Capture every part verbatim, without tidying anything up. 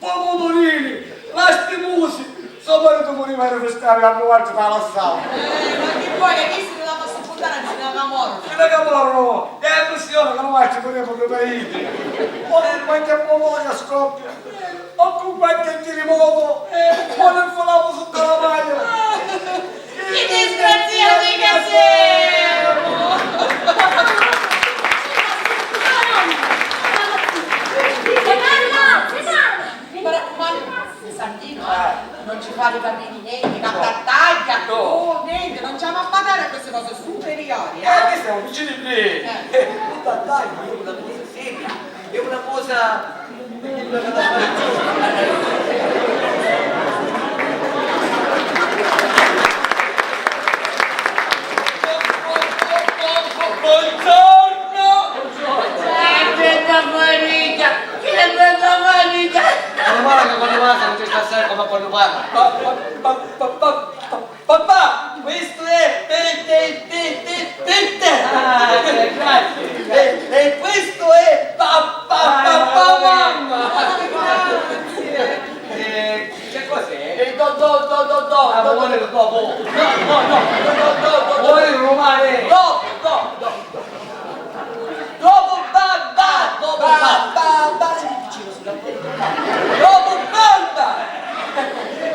Pomodorini, lastimusi! So maritu muriva e rifriscava e a nuatri la lassau. Eh, ma chi voi, chi si la vostra puttana si la camorra? Si la camorra, no! E a pressione che nuatri muriva di paiti. O cu qualche pomodoria scoppia, o cu qualche tirimoto, o ne fulamu sotto la maglia. Chi disgraziati che semu! Mi raccumannu, Santino, eh, non ci fate capire niente, ma tattaglia, oh, niente, non ci amo a parlare a queste cose superiori, eh. Eh, che stiamo vicini lì? Eh, un tattaglio, io la pensi, è una cosa. Buongiorno! Che bella famiglia! Che bella famiglia! Meno male che quando parla non ci sta sempre come quando parla. Pa, pa, pa, pa, pa, pa, papà, questo è per te, te, te, per te. Ah, grazie. E, e questo è pa, pa, pa, pa, mamma. Grazie. Eh, che cos'è? Eh, do, do, do, do, do, ah, do, vuole do, dopo. No, no, no. Do, do, do, do, do. Vuole rumare. Dopo, dopo, dopo. Dopo, ba, ba, dopo, ba, ba, ba, ba, vicino sulla porta. Dopo, ba, ba.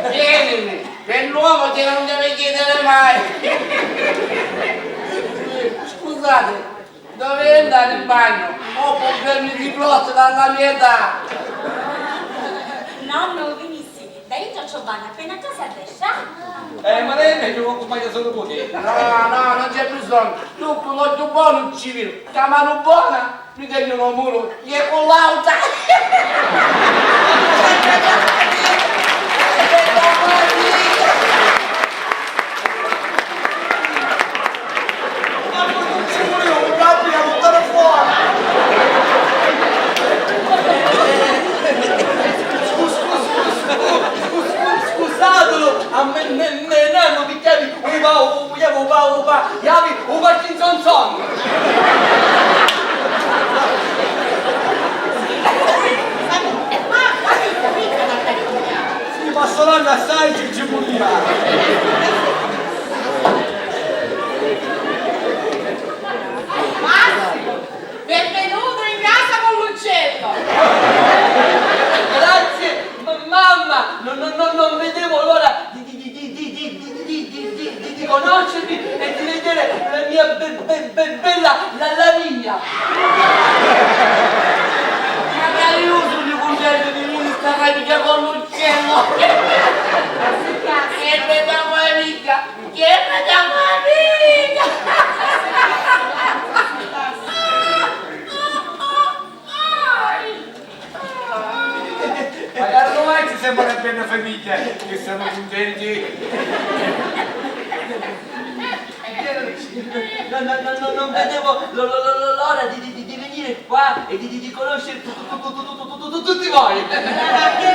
Vieni, per l'uomo che non deve chiedere mai. Scusate. Dovrei andare in bagno, ho problemi di prostata alla mia età. Nonno, vinissi, da io c'ho bagno appena a casa a destra. Eh, ma lei è meglio che compagna solo voi. No, no, non c'è bisogno. Io con l'occhio buono ci vedo. Chiamano buona, mi taglio un muro, e con l'altra. Ma non ci vuole un capo a buttare fuori! Scus-, scus-, scus-, scus-, scus-, scus-, scusatelo, a me, me, me nanno picchiavi u va, u va, u va, u va, iavi, u Parkinson song! Sì, ma sonando assai ci, ci vulia. Massimo, benvenuto in casa con l'uccello! Grazie, ma-, mamma, no, no, no, non vedevo l'ora di, di, di, di conoscervi e di vedere la mia be-, be-, be-, bella la, Lavinia. Magari io sono contento di venire sta famiglia con l'uccello. Che bella famiglia, che bella famiglia. Magari noi ci siamo una bella famiglia, che siamo contenti. No, no, no, no, non vedevo lo, lo, lo, lo, l'ora di, di, di, di venire qua e di, di, di conoscere tu, tu, tu, tutti voi. Anche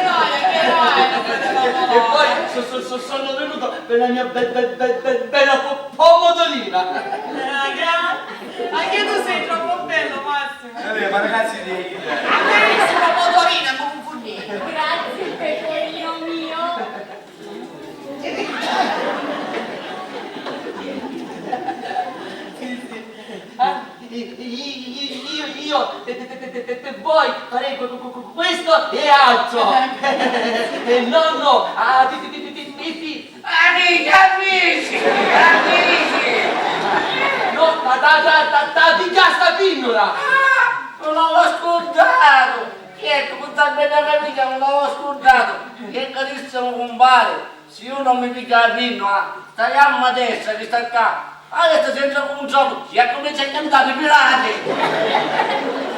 noi, anche noi, non vedevamo l'ora. E poi so, so, so, sono venuto per la mia be-, be-, be-, be-, bella po-, pomodorina. Raga, anche tu sei troppo bello, Massimo. Vabbè, ma ragazzi, di... Benissimo, motorina, non confonderti. Grazie, pecorino mio. Sì, sì. Ah, i-, i-, i-, io, io, per, per voi farei que-, que-, que-, questo e altro. E nonno, ah, ti, ti, ti, ti, ti, ti, Amici, amici, amici! No, ta, ta, ta, ta, ta, di già sta pinnola! Ah, non l'avevo scordato! Certo, con sta bella famiglia non l'avevo scordato! Che carissimo compare, se io non mi piglio la pinnola, sta jamma destra che sta qua, adesso senza controllo, si accomincia a cantare i pirati!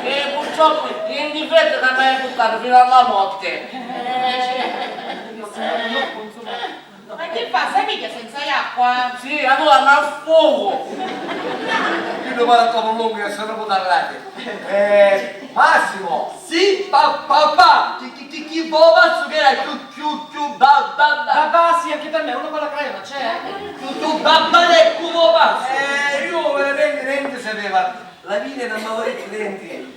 E purtroppo, in difetto, non mi ha buttato fino alla morte! Eh, Ma che fa? Stai mica senza acqua? Sì, allora mi affogo! Io domani a Capollongo e sono butarrate. Eh, Massimo! Sì, pa-, papà! Chi, chi, chi, chi vo pazzo che era? Chiù, chiù, chiù, ba, ba, ba. Papà, sì, anche per me, uno con la crema, c'è? Chiù, chiù, ba, ba, ecco, vo pazzo! Eh, io veramente niente sapeva. La vita non mi ha detto niente.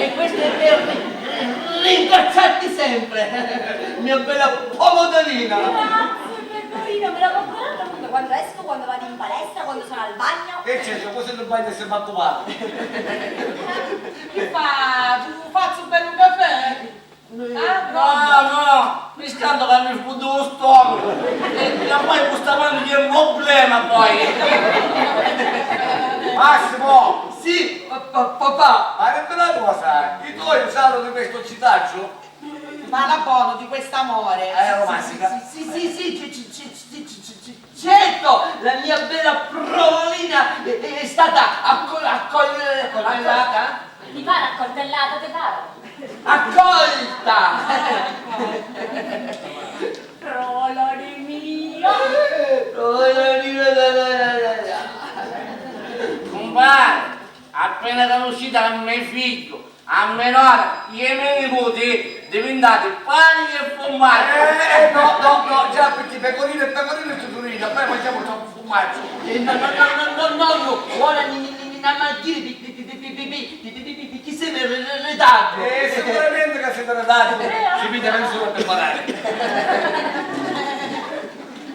E questo è per ri-, ringraziarti sempre, mia bella pomodorina. Grazie, Pecorino, me la coccolata quando esco, quando vado in palestra, quando sono al bagno. E certo, così non bagno se va a covare. Che fa? Tu fazzu un bellu caffè? Ah, no, no, mi scanto che mi sbuddu lo stomaco. E, e poi questa mano è un problema poi. Massimo! Sì, pa-, pa-, papà! Ma dimmi una cosa, i tuoi sanno di questo citaggio? Ma la buono di quest'amore. Eh, romantica. Sì, sì, sì, sì, sì, ci, ci, ci, ci, ci, ci, ci, Certo, la mia bella provolina è, è stata accol-, accol-, accoltellata? Ti pare accoltellata, ti pare? Accolta! Provolone mio! Provolone mio! Cumpari, appena canusciuta a me figghiu, a me nora, e me niputi divintati pani e furmaggio. Eh, eh, no, no, no, già, perché pecorino e pecorino è tutto unito, poi mangiamo troppo formaggio. Eh, no, no, no, no, no, no, no, ora mi, mi, mi, mi, non mi dire pi, pi, pi, chi siamo in ritardo. Eh, sicuramente che siete in ritardo, ci vediamo solo per parlare.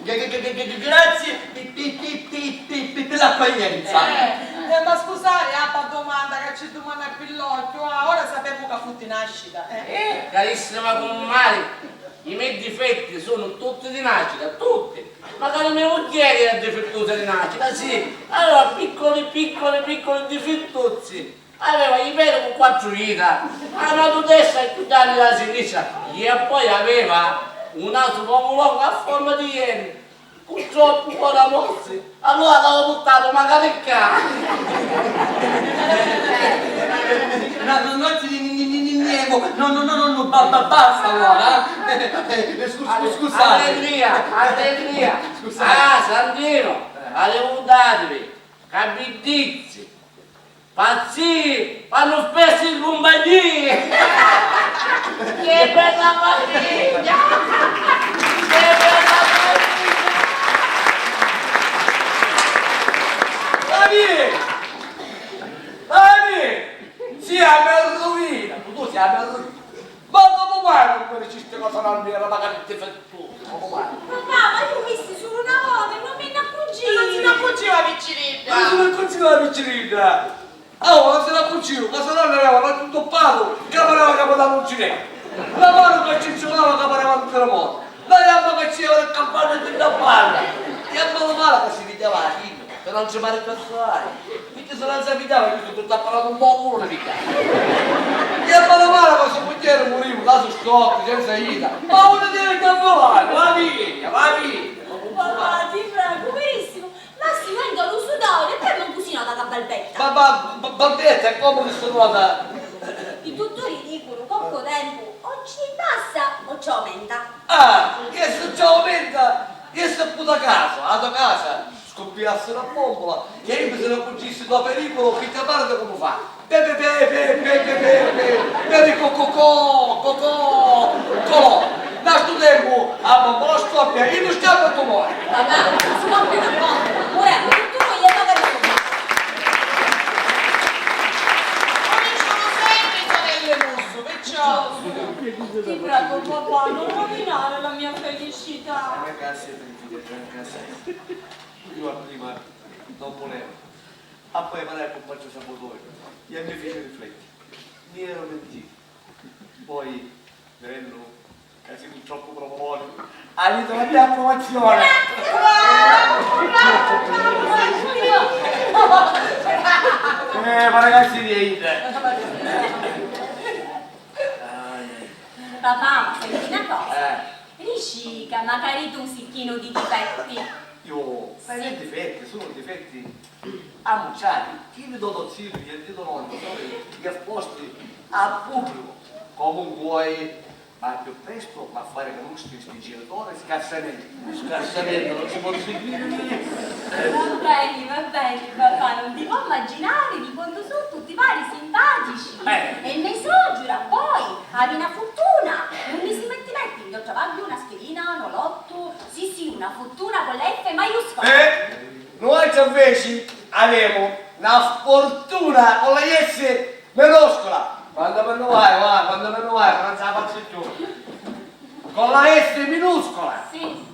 Grazie pi, pi, pi, pi, pi, pi, pi l'accoglienza. Eh, eh, ma scusate, ah, pa domanda ca ci dumanda pi l'occhiu, ah, ora sapemu ca fu di nascita, eh. Eh, carissima cummari, i me difetti sono tutti di nascita, tutti. Macari me mugghieri è difettusa di nascita, sì. Aveva piccoli, piccoli, piccoli difettuzzi. Aveva i peri cu quattru dita, a na tu destra e cchiù danni la sinistra, e poi aveva un nasu longu longu a forma di ieni. Purtroppu ora morsi, allora l'avevo buttato macari ccà. No, no, no, ci ni, ni, ni, ni, niemu. No, no, no, no, no, ba-, ba-, basta allora, eh. Eh, eh, scu-, scu-, scusate. Allegria, allegria. Scusate. Ah, Santino, arrivutatevi, ca biddizzi. Pazzì, fannu spessu in cumpagnia! Che bella famiglia! Che bella famiglia! Dani! Dani! Sì, a me rovina! Tu sì, a me rovina! Ma comu mai non mi dicisti cosa non era magari difettoso? Comu mai? Papà, ma io visti solo una vota e non mi ne accorgevo. E non si ne accorgeva la picciridda. Non si ne accorgeva la picciridda. Oh, non si ne accorgeva, ma se no ne aveva tutto pago, che pareva che poteva non ci n'è. La mano che ci girava che pareva un terremoto. La gamba che ci era campana e campana. E a meno male che si pigliava la pinna, che non ci pare che fai. Picchì se non si pigliava, io tutto apparato un po' culo di pigliare. E a mano male che si può dire murivo, caso sciocco, senza vita. Ma uno deve cambiare, va via, va via. Papà, ti prego, verissimo, ma si venga lo sudore e poi non così nota che balbetta. Ma, ma, ma, balbetta è come che si nota? I dottori dicono che con tempo o ci passa o ci aumenta. Ah, e se ci aumenta, e se puta caso, la tua casa scoppiassi una bombola, e io mi se ne accorgissi da pericolo, chi te pare come fa? Pe, pe, pe, pe, co, co, co, co, co, colò. Da stu tempu a bombola scoppia, io non scappo e tu muori. Papà, scoppia una bombola, muremu tutti noi e magari tu. Ma mi sono sempre fratelli russo, perciò. Ti prego, papà, non rovinare la mia felicità. Ragazzi, tranquilli, ragazzi. Io a prima non volevo. Ah, poi, ma dai, compagno Salvatore, e mi fece riflettere. Mi ero pentito. Poi, bello, che sei troppo provolone. Hai avuto la mia approvazione. Eh, ma ragazzi, niente. Ai, ai. Papà, ma senti una cosa. Eh. Dici Macari tu si chinu di difetti. Io, ma che difetti? Sono difetti ammucciati. Chi li do do zilli, chi li do nonni, sono gli esposti al pubblico. Comunque, ma più presto va a fare conoscere sti genitori scarsamente. Scarsamente, non si può seguire. Va bene, va bene, papà, non ti puoi immaginare di quanto sono tutti vari simpatici. Eh. E me soggiura, poi, havi na furtuna, non mi si metti metti, io travagghiu una schedina, no lottu, sì, sì, una furtuna con la F maiuscola. Eh, noi invece avemo una fortuna con la S minuscola. Quando me ne vai, va, quando me ne vai, non ce la faccio più. Con la S minuscola. Sì.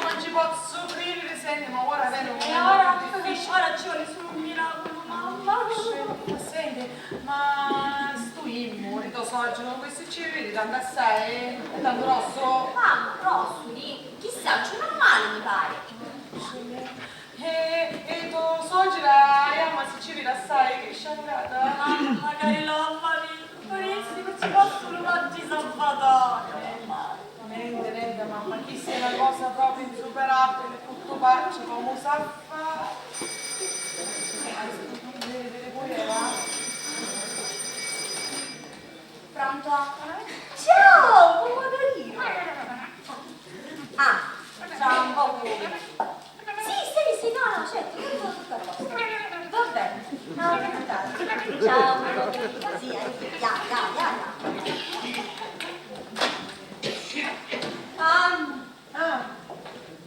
Non ci posso credere, senti, ma ora vero. E ora, ora ci vuole solo un miracolo, mamma. Senti, ma stu immu di to soggiru, questo ci vedi tanto assai, è tanto grosso? Mamma, grosso, di, chissà, ci non male, mi pare. E, e to soggira, a jamma si ci vidi assai, che sciangata. Mamma, magari l'ho ammarito, per essi non ci possono mangi salvatore. Nenti, nenti, mamma, chista è na cosa proprio insuperabile, cu to pazzu, comu s'ha fa? Vedi, vedi pure, va. Pronto? Ciao, pomodorino! Ah, ciao, un po' come. Sì, sì, sì, no, no, certo, tutto, tutto a posto. Va bene, no, aspettate. Ciao, pomodorino, sì, eh, sì, ya, ya, ya, ya. Ah,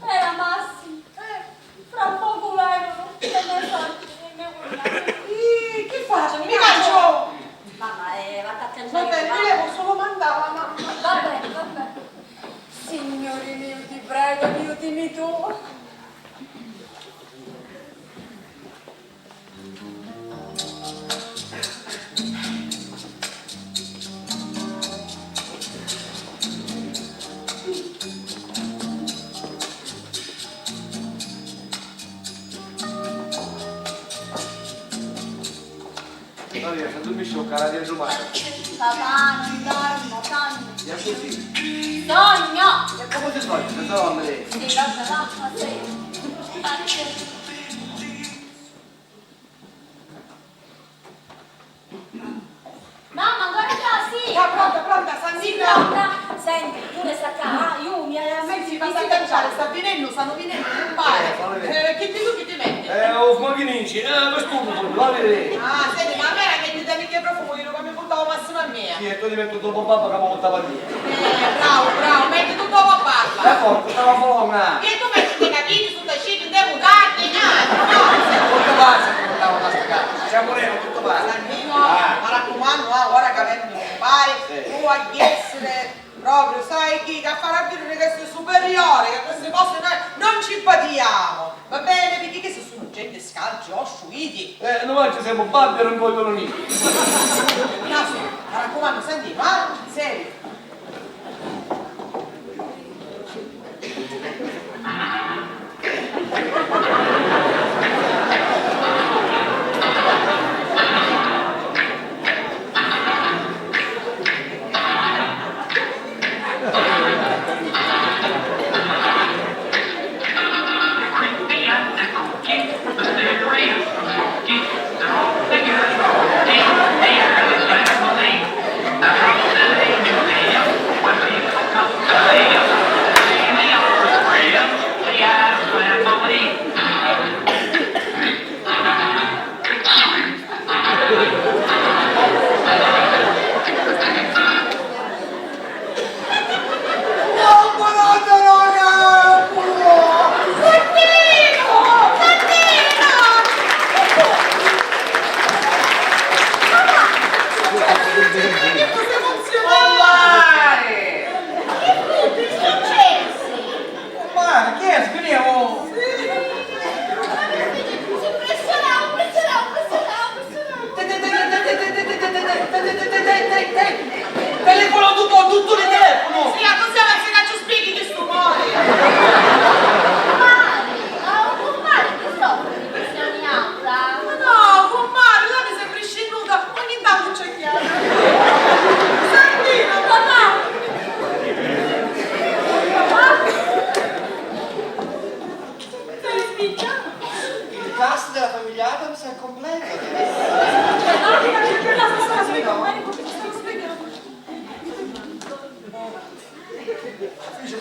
era Massi. Eh. Fra poco vengono, e me sogni, e me cugnati. Ih, chi faccio? Mi caccio! Mamma, eh, vatti a piangere. Va bene, mi levo solo mandava, mamma. Va bene, va bene. Signore mio, ti prego, aiutami tu. Maria, se dormisci o cara di rumare. Papà, non dormo, sogno. E così? Sogno! E come si sogna? Senza dormire? Sì, vabbè, va, ma sei. Mamma, ancora sta? Sì. Ah, pronta, pronta, Sandrina. Sì, pronta. Senti, tu resta qua, ah, io mi Sì, sì, ma sta canciare, sta vinennu, stannu vinennu, cumpari. Eh, chi ti tu chi ti metti? Eh, u smochinu, eh, per stupidu, va a vedere. Ah, senti, ma a me era che ti dà mica profumo, io che mi purtavo Massimo a mia. Sì, e tu ti metti dopo babbo che mi portava a mia. Eh, bravo, bravo, metti tu dopo babbo. E poi, stava buona. Che tu metti i capelli su taciti, in te mutardi, ah, no. Tutto pazzo che portavo da sta casa. Siamo re, tutto pazzo. Santino, mi raccomando, ah, ora che vengono i compari, tu hai di essere Proprio, sai chi, che a fare a dire che sei superiore, che queste cose noi non ci badiamo, va bene? Perché che se sono gente scaltri o sciuiti. Eh, noi ci siamo babbi e non vogliono niente. Ignazio, mi raccomando, senti, ma serio.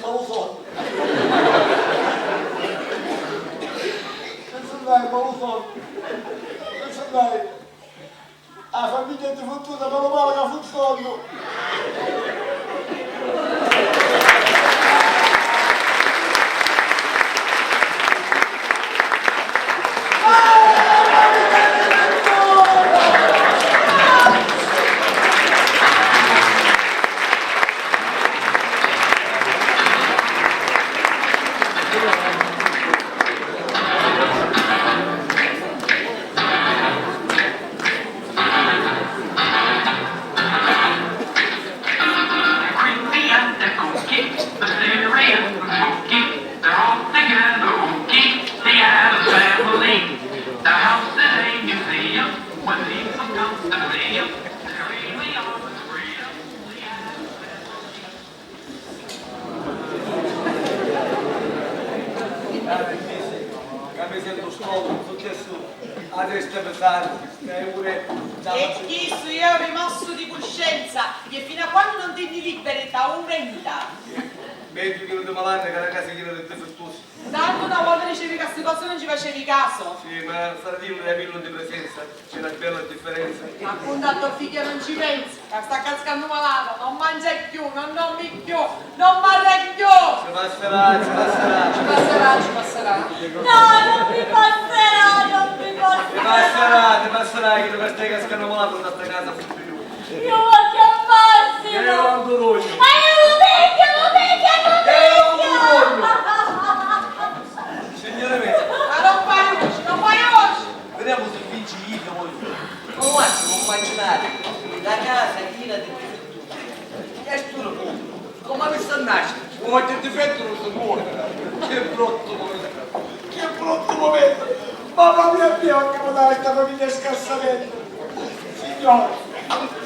Ma lu sognu. Nun si mai, ma lu sognu. Nun si mai. A famigghia è difittuta, menu mali ca fu sognu. Ca mi sentu scomodu, successu a testa pisanti, stai pure. E chistu è un rimorsu di cuscenza, e fino a quannu non tinni liberi, t'aumenta. Megghiu chinu di malanni ca na casa china di difittusi. Tantu na vota dicevi ca sti cosi non ci facevi casu. Sì, ma fradillu e amillu di presenza. C'è na bella differenza. Appuntu a to figghia non ci pensa, ca sta cascannu malata, non mangia cchiù, non dormi cchiù, non parra cchiù! Ci passerà, ci passerà. Ci passerà, ci passerà. No, non mi passerà, non mi passerà. Ti passerà, ti passerà, che ti stai cascannu malata, non sta casa più. Io voglio a Massimo! Io non tu voglio! Ma io lo vedo, lo vedo, lo vedo! Io non tu voglio! Signore mio! Ma non fai voce, non fai voce! Vediamo se vinci io, voi. Provate a immaginare la casa china di difettuti. E stu ricuntu, come mi sta nascere? Un occhio difetto non si muore. Che brutto momento. Che brutto momento. Mamma mia, Dio, che mi dai sta famiglia scarsamente. Signore,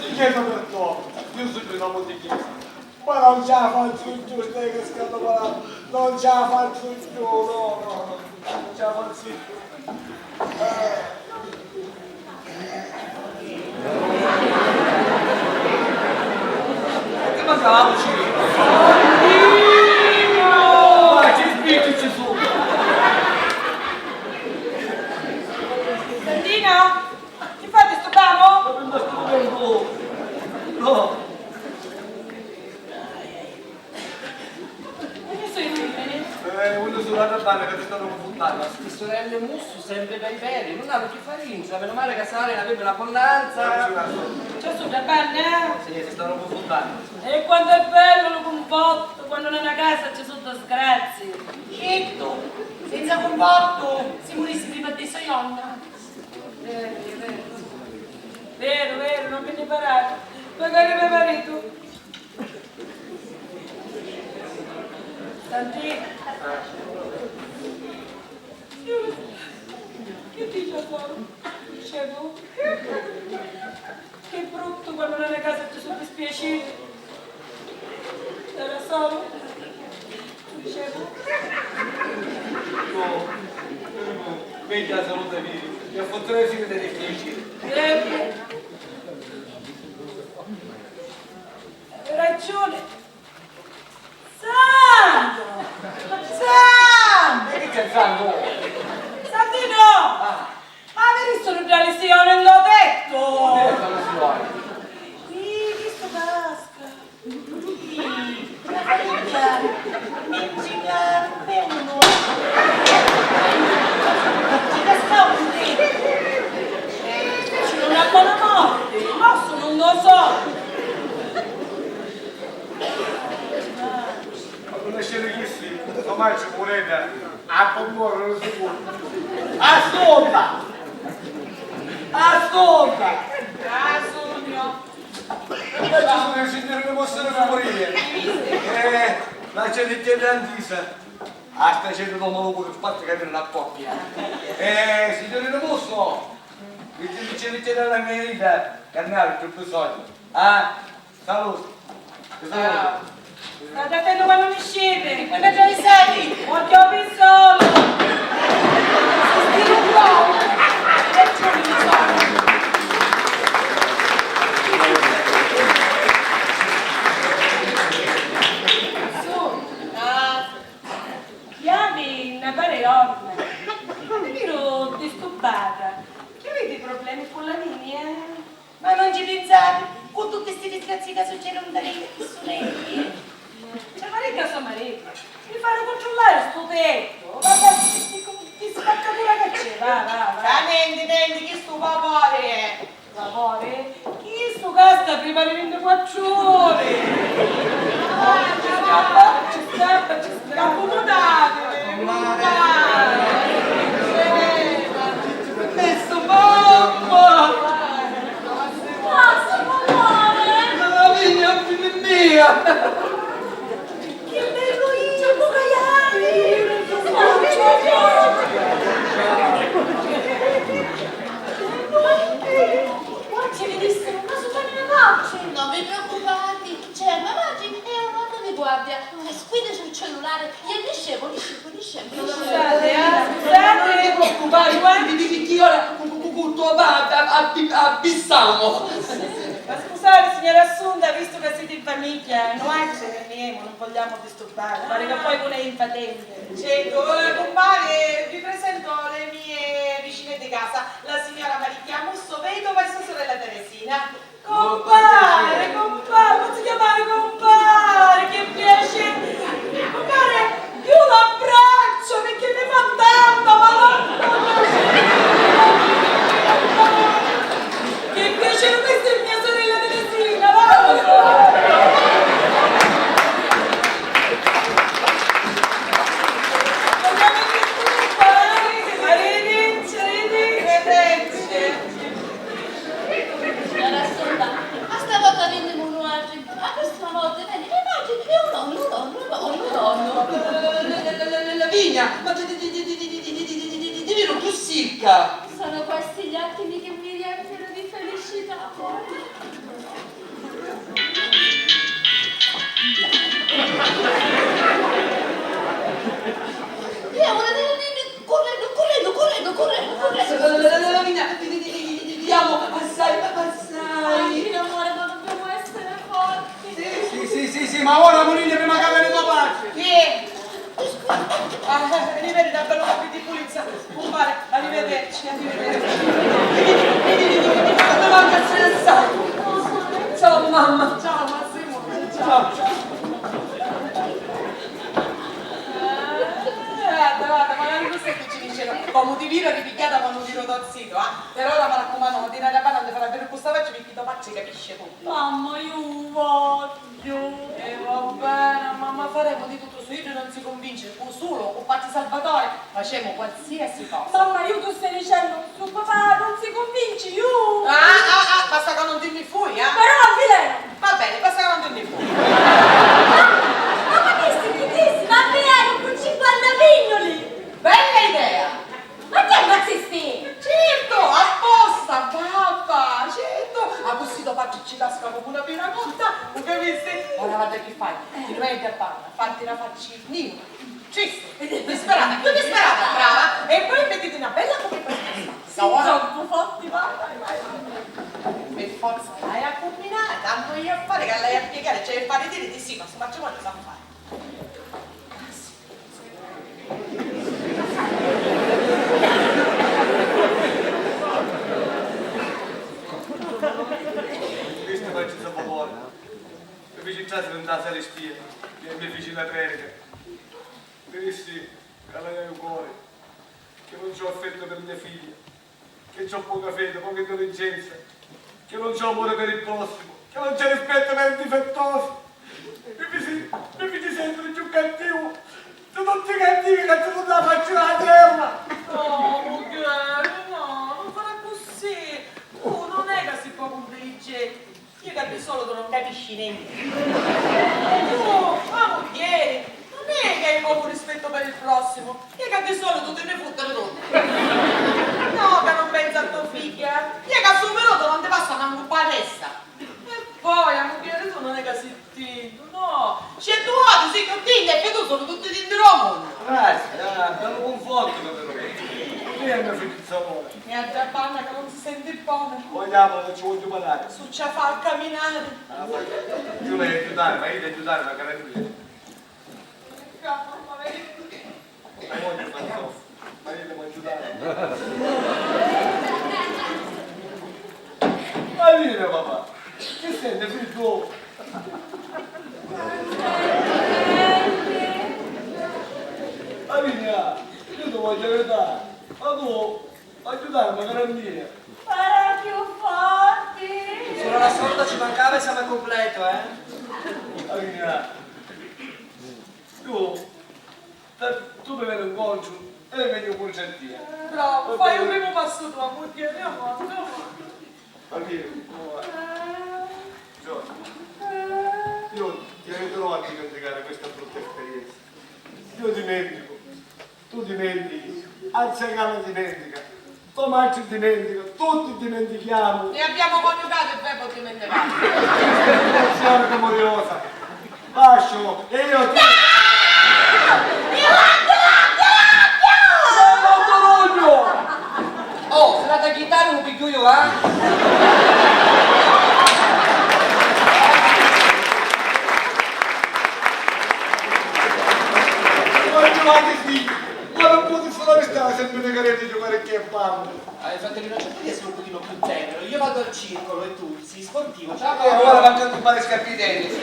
ti chiedo perdono. Io sono un uomo di chiesa. Ma non ce la faccio più, stai cascando malata. Non ce la faccio più, no, no, no. Non ce la faccio più. Eh. Che mangiamoci? Ma che sbirri ci sono? Santino, che fate sto bamo? Ma sto bamo? No. Unni sò i femmini? Eh, unni sò la tabbana ca ti stannu cunfunnennu. Sti surelli mussu sempri peri peri, nun hannu chi fari intra, menu mali ca Sarina avia na abbundanza. Ci sò tabbani, eh? Sì, ti stannu cunfunnennu. E quantu è bellu lu cunfottu quannu nna na casa ci sò disgrazii. Chiddu, senza cunfottu, si murissi prima di so jonna. Veru, veru. Veru, veru, non mi nni parrari. Magari me maritu. Santì. Chi dici, soru? Dicevu? Che bruttu quannu nna na casa ci sò dispiaciri. Era solu? Dicevu? No, no, megghiu a saluta mia. E a fortuna si vede difficili. Eh. Hai ragione. Santu! Santu! E chi c'è Santu? Santino! Ah. Ma avete visto l'uddalissione in lo tetto? Chi è l'uddalissione? Sì, visto Pasca? Sì, la famiglia mi gira per uno. Ci casca un tetto. Eh, fecero una buona morte, ma non lo so. Ma conoscete chi sì? Ormai ci purete a pomorro non si può. Assunta! Assunta! Ah, sogno! E ci sono i signori di vostra famiglia. Eh, ma c'è di chiedere antisa. A sta gente non me lo pure fatti capire una coppia. Eh, signori di vostro, mi dice di chiedere alla mia vita, che ne ha più bisogno. Ah? Salute. Salute. State attenti quando mi scende. Quando già li senti. Occhio pistola. Su. No, Donna, ma davveru disturbata? Chi aviti problemi cu la Ninia? Ma non ci pinsati, cu tutti sti disgrazi ca succedunu nta li surenti? C'è maritu a so maritu, mi fannu cuntrullari stu tettu, ma chi, chi spaccatura ca c'è, va, va, va. Ca nenti, nenti, chistu vapori è. Vapori? Chistu casta prima di vintiquattru ori! Ci scappa, ci scappa, ci scappa! Accumudati! Permesso, mamma! Basta, mamma! La mia, figlia mia! Chi bellu iu, cu caiari! Guardi, mi dissero, ma su fare una pace! Non vi preoccupate, c'è mia madre e un uomo di guardia. Squilleci il cellulare e ne scemo, ne scemo, ne scemo. Scusate, eh, scusate. Non ti preoccupare, guardi, di chi ora cu, cu, cu, cu tuo padre a, a, a, abbissiamo. Ma scusate, signora Assunta, visto che siete in famiglia, noi ci fermiamo, non vogliamo disturbare. Pare che poi pure è impatente. Certo, eh, compare, vi presento le mie vicine di casa, la signora Maricchia Musso, vedova, e sua sorella Teresina. Compare, compare, pozzu chiamari compare, che piacere! Compare, io l'abbraccio perché mi fa tanto, ma non... Che piacere, questa è mia sorella Teresina, va! Arrivederci, arrivederci. Signora Assunta, a sta vota vinnimu nuatri, a prossima vota veni mia matri e u nonnu, u nonnu, u nonnu, u nonnu. Lavinia, ma ti, ti, ti viru cchiù sicca? Sono questi gli attimi che mi riempiono di felicità. Corrennu, corrennu, corrennu, corrennu, corrennu. Andiamo assai, assai. Anche l'amore, ma dobbiamo essere forti. Sì, sì, sì, sì, ma ora murini prima che veni to patri. Chi è? Ah, arrivederci, da bello capi di pulizia. Compare, arrivederci, arrivederci. Ciao, mamma. Ciao, Massimo. Ciao, ciao. Eh, guarda, guarda, magari questo che ci dice, no? Comu ti viro ripigghiata quannu viro to zito, ah? Per ora mi raccumannu, non ti ne da non ti farà vedere questa faccia perché to patri capisce tutto. Mamma, io voglio. E va bene, mamma, faremo di tutto, se iddu non si convince, cu sulu, cu patri Salvatore, facemo qualsiasi cosa. Mamma, io tu stai dicendo, su papà non si convince, io. Ah, ah, ah, basta che non ti mi fui, eh? Però avvilena. Va bene, basta che non ti mi fui. Ma, ma chi si, chi si, ma avvilena con cinquanta pignoli! Bella idea! Ma chi ammazzisti? Certo, apposta, papà, certo. Accussì to patri ci casca comu una pira cotta, u capisti? Ora guarda chi fai, ti metti a panna, fatti una faccia niura, triste, disperata, più disperata, brava, e poi mettiti una bella coperta sulla schiena. Sì, troppo forti, vai, vai, vai. Per forza, l'hai a cumbinare, tanto io a fare che l'hai a piegare, cioè fare dire di sì, ma sto matrimonio sa fare. Vistu, facci Salvatore, mi fici trasiri nta saristia e mi fici na predica. Mi dissi ca l'haiu cori, chi non c'ho affettu per mia figlia, chi c'ho poca fede, poca intelligenza, chi non c'ho amore per il prossimo, chi non c'è rispetto per il difettoso. Mi fici, mi fici sentiri cchiù cattivu di tutti i cattivi ca ci sunnu nta la facci dâ terra. No, mugghieri, no, non fari accussì. Tu non è ca si pocu intelligenti. Io ca di solitu non capisci nenti. Tu, a mugghieri, non è che hai poco rispetto per il prossimo, io ca di solitu ti ne fottu di tutti. No, ca non pensi a to figghia, io ca stu minutu non ti passa mancu pâ testa. E poi, a mugghieri tu non è ca si tintu, no, cettu voti si cchiù tintu e fidusu di tutti i tinti dû munnu. Grazie, ah, è un conforto per me. Io e mio figlio Samuele. E a giabbanna ca non si senti bona. Vogliamo, non ci voglio parlare. Su ci fa a caminare. Ah, ma io l'hai aiutare, ma io devo aiutare la carabinieri. Che mamma vedi. Ma voglio fare troppo. Senti, figghiu. Lavinia, io ti voglio aiutare, ma tu aiutarmi, cara mia. Parla chiù forti! Solo la sorda ci mancava e siamo al completo, eh? Lavinia, tu, tu mi veni incontru e io mi vegnu incontru a tia. Bravo, fai un primu passu tu, ammugghiari, amore, amore. Ma chi? Giorgio, io ti aiuterò a dimenticare questa brutta esperienza. Io dimentico, tu dimentichi, anzi, la dimentica, tua madre dimentica, tutti dimentichiamo. E abbiamo coniugato il verbo dimenticare. Che situazione curiosa. Bascio, e io ti... Io anche, anche, anche! Oh, se la da chitarra un pigliuio, eh? Ma io anche sì, ma non posso solo restare sempre le carrette di giocare che parlo. Ah, fratello, non c'è essere un pochino più tenero. Io vado al circolo e tu sei sportivo, ciao. E ora vado a comprare scarpe di tennis.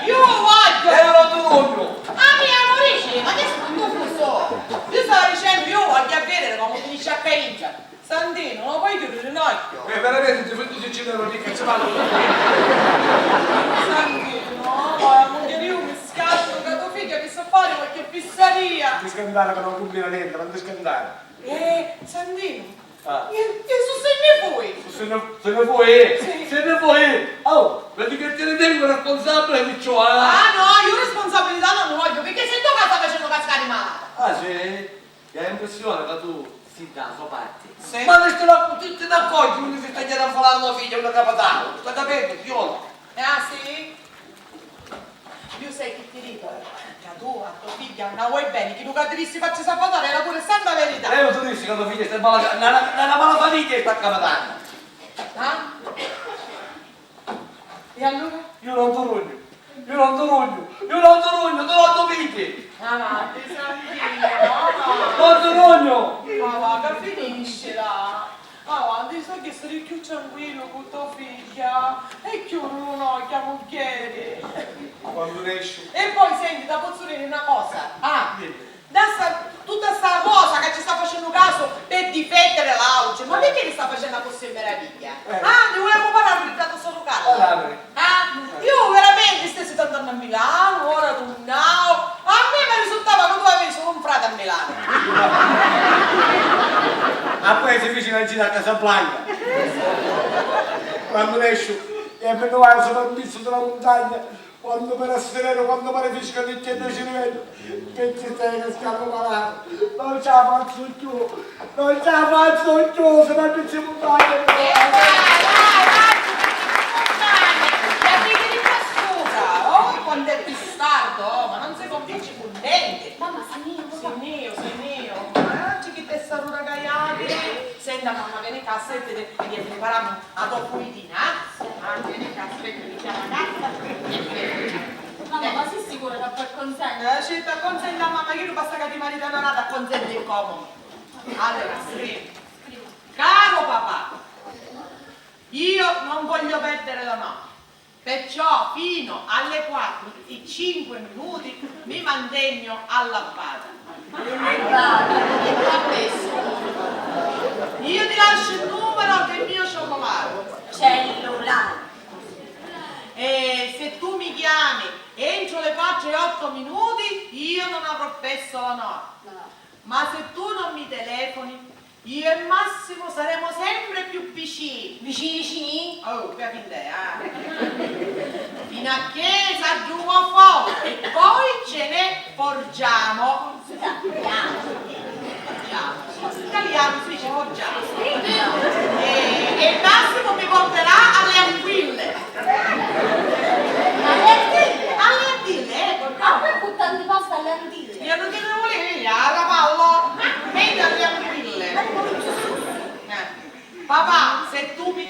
Io voglio! E ora tu voglio! Ah, mia, amore, ma che sei tutto questo? Io stavo dicendo, io voglio a vedere come finisce a Caingia. Santino, non lo puoi chiudere un occhio? Eh, veramente, ti fai così, ci ne che ci vado. Santino, ma io mi scanto che tua figlia mi sa fare qualche fissaria. Ti scantare che non combina niente, non ti scantare. Eh, Santino, ah. Io, io so se ne voi. Se ne, se ne voi? Sì. Se ne voi? Oh, vedi che te ne tengo responsabile di ciò, eh? Ah, no, io responsabilità non ne voglio, perché se tu casa facendo cascare male. Ah, sì? Che hai l'impressione che tu si da so parte. Sì. Ma ti, ti, ti, ti accorgi quando si sta a fare la figlia, una capatano? Sta capendo, figliola? Ah, sì? Io sai chi ti dico? Ca tu a to figghia non la vuoi bene, chi tu ca ti dissi facci salvatore era pure santa verità. E io ti dissi ca to figghia sta mala, na, na, na, na mala famiglia sta capatanna. Ah? E allora? Io non ti rugnu, io non ti rugnu, io non ti rugnu, tu non ti pigli. Avanti, Santino, avanti. Non ti rugnu. Ma va, che finiscila. Avanti, so che stari più tranquillo con tua figlia e chiudere un occhio a mugghieri. Quando esci. E poi senti, ti posso dire una cosa? Ah, dimmi. Da sta, tutta sta cosa che ci sta facendo caso per difendere l'auge, ma perché ti sta facendo così meraviglia? Eh. Ah, ne volevamo parlare un ritratto solo Carlo? Parlare. Ah, io veramente stessi andando a Milano, ora tornavo, a me mi risultava che tu avevi solo un frate a Milano. Ma poi si vicino al giro a Casablanca. Quando esci e mi trovo sopra il pizzo della montagna, quando mi rassereno, quando mi rifisco il vecchietto ci rivedo, che ci stai cascando malato, non ce la faccio più, non ce la faccio più, se non ci si muntagna. E dai, dai, dai, ci si muntagna, la figlia di Passuta, oh, quando è testardo, oh, ma non si convince con niente. Mamma, sei mio, papà. Sei mio, sei mio, ma oggi che te saluta che hai. Senta, mamma, vieni qua, sentiti, che prepariamo la tua pulitina, eh? Ah, vieni qua, aspetta, mi chiama casa. Mamma, ma sei sicura che per consentire? Eh, certo, consenta, mamma, io basta che ti marita una rata, consente come. Allora, scrivi. Caro papà, io non voglio perdere l'onore. Perciò fino alle quattro e cinque minuti mi mantegno all'abbata. All'abbata? Io ti lascio il numero del mio cellulare. Cellulare. E se tu mi chiami entro le quattro e otto minuti, io non avrò perso l'onore. Ma se tu non mi telefoni, io e Massimo saremo sempre più vicini. Vicini, vicini? Oh, che finta è, ah. Fino a che s'aggiungo fuoco e poi ce ne forgiamo. Forgiamo. Forgiamo. In italiano si dice forgiamo. E, e Massimo mi porterà alle anguille. Alle anguille? Alle anguille, ecco. Ma poi buttando pasta alle anguille. Io non ti devo dire, arrapallo, metti alle anguille. Eh. Papà, se tu mi